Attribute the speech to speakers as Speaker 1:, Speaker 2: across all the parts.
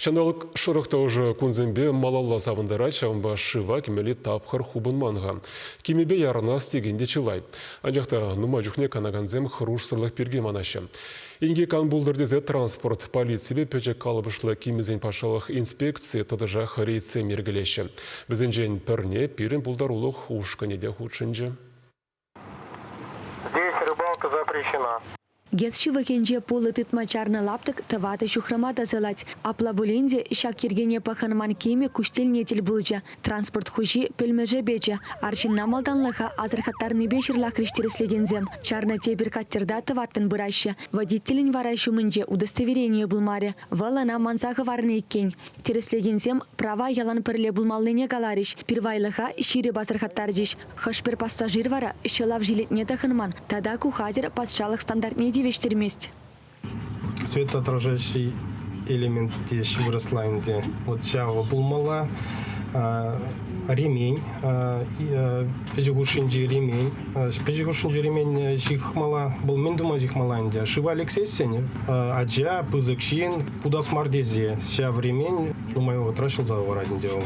Speaker 1: Ҫанталӑк шӑрӑх та ӑшӑ кунсемпе малалла савӑнтарать, ҫавӑнпа шыва кӗмелли тапхӑр хупӑнман-ха. Кимӗпе ярӑнас текен те чылай. Анчах та нумай чухне канакансем хӑрушсӑрлӑх пирки манаҫҫӗ. Инкек ан пултӑр тесе транспорт полиципе пӗчӗк калӑпӑшлӑ кимӗсен патшалӑх инспекцийӗ тӑтӑшах рейдсем йӗркелеҫҫӗ. Вӗсенчен пӗрне пирӗн пултарулӑх ушкӑнӗ те хутшӑнчӗ.
Speaker 2: Здесь рыбалка запрещена.
Speaker 3: ГЭС ҫывӑхӗнче пулӑ тытма чарнӑ лаптӑк тӑватӑ ҫухрӑма тӑсӑлать. Апла пулин те ҫак йӗркене пӑхӑнман кимӗ куҫ тӗлне тӗл пулчӗ. Транспорт хуҫи пӗлмӗше печӗ. Арҫынна малтанлӑха асӑрхаттарнипе ҫырлахрӗҫ тӗрӗслекенсем. Чарнӑ тепӗр катерта тӑваттӑн пыраҫҫӗ. Водителӗн вара ҫумӗнче удостоверенийӗ пулмарӗ. Вӑл ӑна манса хӑварнӑ иккен. Тӗрӗслекенсем права ялан пӗрле пулмаллине каларӗҫ, пирвайлӑха ҫирӗп асӑрхаттарчӗҫ. Хӑш-пӗр пассажир вара ҫӑлав жилетне тӑхӑнман тата ку хатӗр патшалӑх стандартне тивӗҫтермест.
Speaker 4: Светоотражающий элемент теҫ вырӑсла ӗнтӗ. Вот ҫавӑ пулмалла. Ремень, пӗчӗк хушшинчи ремень. Пӗчӗк хушшинчи ремень ҫыхмалла. Вӑл мӗн тума ҫыхмалла ӗнтӗ? Шыва лексессӗн ача, пысӑк ҫын путас мар тесе ҫав ремень нумай вӑхӑтра ҫӑлса хӑварать ӗнтӗ вӑл.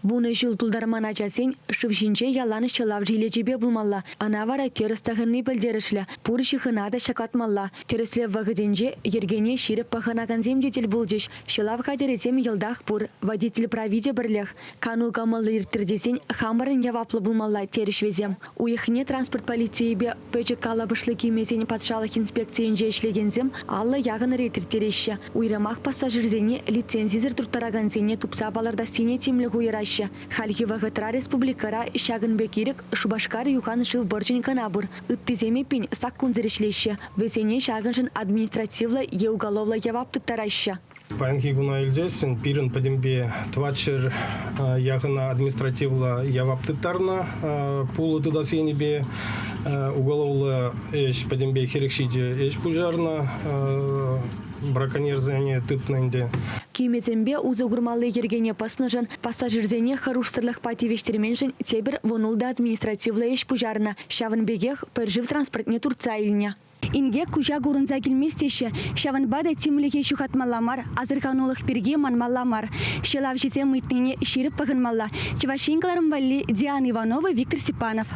Speaker 3: Вунӑ ҫул тултарман ачасен шыв ҫинче ялан ҫӑлав жилечӗпе пулмалла. Ӑна вара тӗрӗс тӑхӑнни пӗлтерӗшлӗ. Пур ҫыхӑна та ҫаклатмалла. Тӗрӗслев вӑхӑтӗнче йӗркене ҫирӗп пӑхӑнакансем те тӗл пулчӗҫ. Ҫӑлав хатӗрӗсем йӑлтах пур. Водитель прави те пӗрлех. Кану кӑмӑллӑ ирттӗр тесен хамӑрӑн яваплӑ пулмалла, терӗҫ вӗсем. Уйӑхне транспорт полицийӗпе пӗчӗк калӑпӑшлӑ кимӗсен патшалӑх инспекцийӗнче ӗҫлекенсем 50 яхӑн рейд ирттереҫҫӗ. Уйрӑмах пассажирсене лицензисӗр турттаракансене тупса палӑртассине тимлӗх уйӑраҫҫӗ. Хальхи вӑхӑтра республикӑра ҫакӑн пек ирӗк Шупашкар юхан шыв пӑрчӗн кӑна пур. Ыттисем эппин саккунсӑр ӗҫлеҫҫӗ. Вӗсене ҫакӑншӑн административлӑ е уголовлӑ явап тыттараҫҫӗ.
Speaker 4: Паянхи куна илсессӗн пирӗн пӗтӗмпе 400 яхӑна административлӑ явап тыттарнӑ пулӑ тытас енӗпе уголовлӑ ӗҫ пӗтӗмпе 47 ӗҫ пуҫарнӑ браконьерсене тытнӑ ӗнтӗ.
Speaker 3: Кимӗсемпе усӑ курмалли йӗркене пӑснӑшӑн пассажирсене хӑрушсӑрлӑхпа тивӗҫтерменшӗн тепӗр 16 административлӑ ӗҫ пуҫарнӑ. Ҫавӑн пекех пӗр шыв транспортне туртса илнӗ. Инкек куҫа курӑнса килмест теҫҫӗ. Ҫавӑнпа та тимлӗхе ҫухатмалла мар, асӑрханулӑх пирки манмалла мар. Ҫӑлавҫӑсем ыйтнине ҫирӗп пӑхӑнмалла. Чӑваш Ен кӑларӑм валли Диана Иванова, Виктор Степанов.